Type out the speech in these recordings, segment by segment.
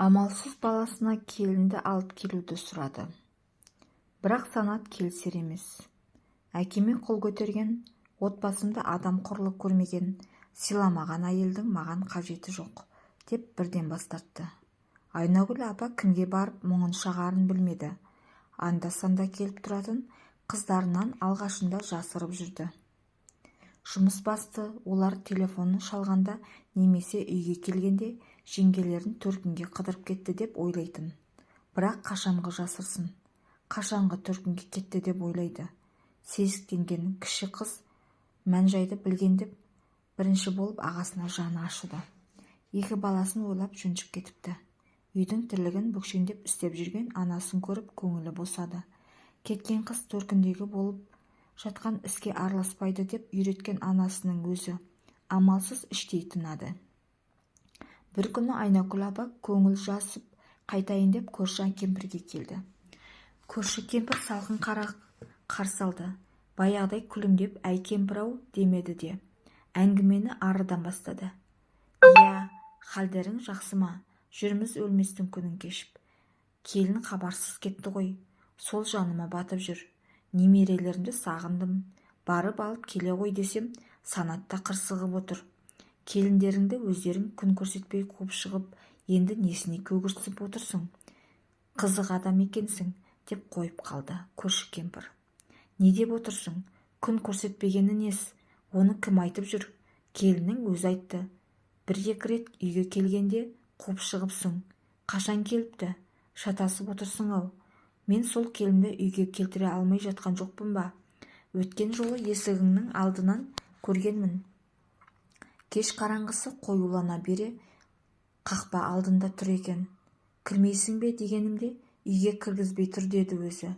Амалсыз баласына келінді алып келуді сұрады. Бірақ Санат келісер емес. Әкеме қол көтерген, отбасымды адам құрлы көрмеген, сыйламаған әйелдің маған қажеті жоқ, деп бірден бас тартты. Айнагүл апа кімге барып мұңын шағарын білмеді. Анда-санда келіп тұратын қыздарынан алғашында жасырып жүрді. Жұмыс басты олар телефонын шалғанда немесе үйге келгенде жеңгелерін төркінге қыдырып кетті деп ойлайтын. Бірақ қашанғы жасырсын, қашанғы төркінге кетті деп ойлайды. Сезіктенген кіші қыз мән-жайды білгенде бірінші болып ағасына жаны ашыды. Екі баласын ойлап жүнжіп кетіпті. Үйдің тірлігін бүкшеңдеп істеп жүрген анасын көріп көңілі босады. Кеткен қыз төркіндегі болып жатқан іске араласпайды деп үйреткен анасының өзі амалсыз іштей тынады. Бір күні Айнакүл апа көңіл жазып қайтайын деп көрші кемпірге келді. Көрші кемпір салқын қарсы алды. Баяғыдай күлімдеп, әй кемпір-ау демеді де. Әңгімені арыдан бастады. Иә, халдерің жақсы ма? Жүрміз өлместің күнін кешіп. Келін хабарсыз кетті ғой. Сол жаныма батып жүр. Немерелерімді сағындым. Барып алып келе ғой десем, Санат та қырсығып отыр. Келіндеріңді өздерің күн көрсетпей қуып шығып, енді несіне көгерсіп отырсың? Қызық адам екенсің, деп қойып қалды көрші кемпір. Не деп отырсың? Күн көрсетпегені нес? Оны кім айтып жүр? Келіннің өзі айтты. Бір-екі рет үйге келгенде қуып шығыпсың. Қашан келіпті? Шатасып отырсың-ау. Мен сол келінді үйге келтіре алмай жатқан жоқпын ба? Өткен жолы есігіңнің алдынан көргенмін. Кеш қараңғысы қоюлана бере қақпа алдында тұр екен. Кірмейсің бе дегенімде, үйге кіргізбей тұр деді өзі.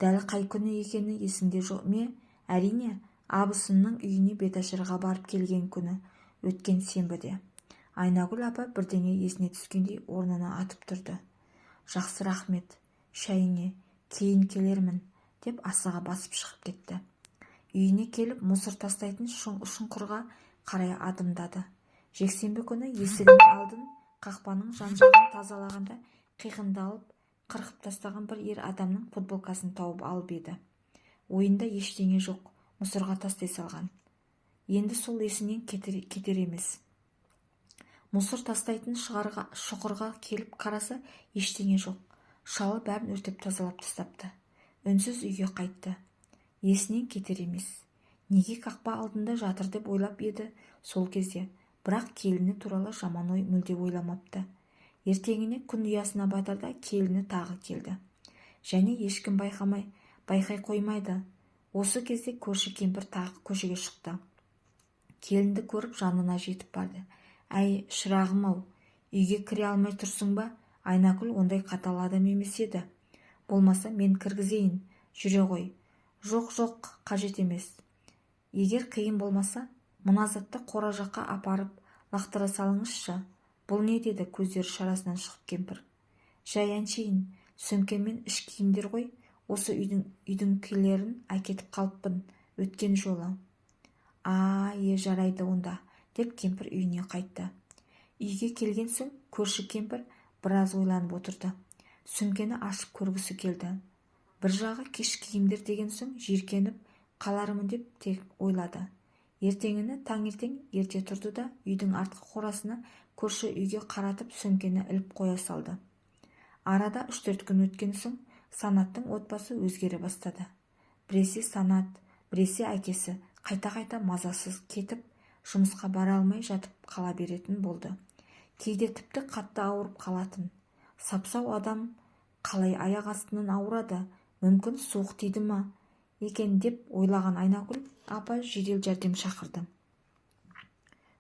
Дәл қай күні екені есіңде жоқ ме? Әрине, абысынның үйіне беташарға барып келген күні, өткен сенбіде. Айнагүл апа бірдеңе есіне түскендей орнынан атып тұрды. Жақсы, рахмет, шайыңе, кейін келермін, деп асыға басып шығып кетті. Үйіне келіп мусор тастайтын шұңқырға қарай адымдады. Жексенбі күні есігінің алдын, қақпаның жан-жағын тазалағанда қиқындалып қырқып тастаған бір ер адамның футболкасын тауып алып еді. Ойында ештеңе жоқ, мусорға тастай салған. Енді сол есінен кетер емес. Мусор тастайтын шұқырға келіп қараса, ештеңе жоқ. Шалы бәрін өртеп тазалап тастапты. Үнсіз үйге қайтты. Есінен кетер емес. Неге қақпа алдында жатыр деп ойлап еді сол кезде, бірақ келіні туралы жаман ой мүлде ойламапты. Ертеңіне күн ұясына батарда келіні тағы келді. Және ешкім байқамай, байқай қоймайды. Осы кезде көрші кемпір тағы көшеге шықты. Келінді көріп жанына жетіп барды. Әй, шырағым-ау, үйге кіре алмай тұрсың ба? Айнакүл ондай қатал адам емес еді. Болмаса мен кіргізейін, жүре ғой. Жоқ, жоқ, қажет емес. Егер қиын болмаса, мына затты қора жаққа апарып лақтыра салыңызшы. Бұл не, деді көздері шарасынан шығып кемпір. Жай әншейін, сөмке мен іш киімдер ғой, осы үйдіңкілерін әкетіп қалыппын өткен жолы. А, е, жарайды онда, деп кемпір үйіне қайтты. Үйге келген соң көрші кемпір біраз ойланып отырды. Сөмкені ашып көргісі келді. Бір жағы кеш киімдер деген соң жиіркеніп қалармын деп тек ойлады. Ертеңіне таңертең ерте тұрды да үйдің артқы қорасына көрші үйге қаратып сөмкені іліп қоя салды. Арада 3-4 күн өткен соң Санаттың отбасы өзгере бастады. Біресе Санат, біресе әкесі қайта-қайта мазасыз кетіп, жұмысқа бара алмай жатып қала беретін болды. Кейде тіпті қатты ауырып қалатын. Сап-сау адам қалай аяқ астынан ауырады, мүмкін суық тиді ма екен деп ойлаған Айнагүл апа жедел жәрдем шақырды.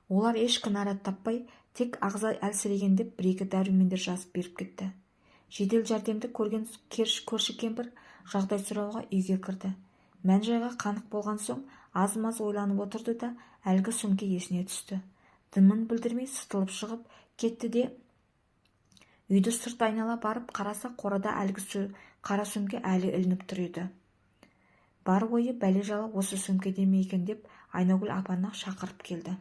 Олар еш кінәрат таппай, тек ағза әлсіреген деп бір-екі дәрумендер жазып беріп кетті. Жедел жәрдемді көрген көрші кемпір жағдай сұрауға үйге кірді. Мән-жайға қанық болған соң аз-маз ойланып отырды да әлгі сөмке есіне түсті. Дымын білдірмей сытылып шығып кетті де үйді сырт айнала барып қараса, қорада әлгі қара сөмке әлі ілініп тұр еді. Бар ойы бәле-жала осы сөмкеде ме екен деп Айнагүл апаны шақырып келді.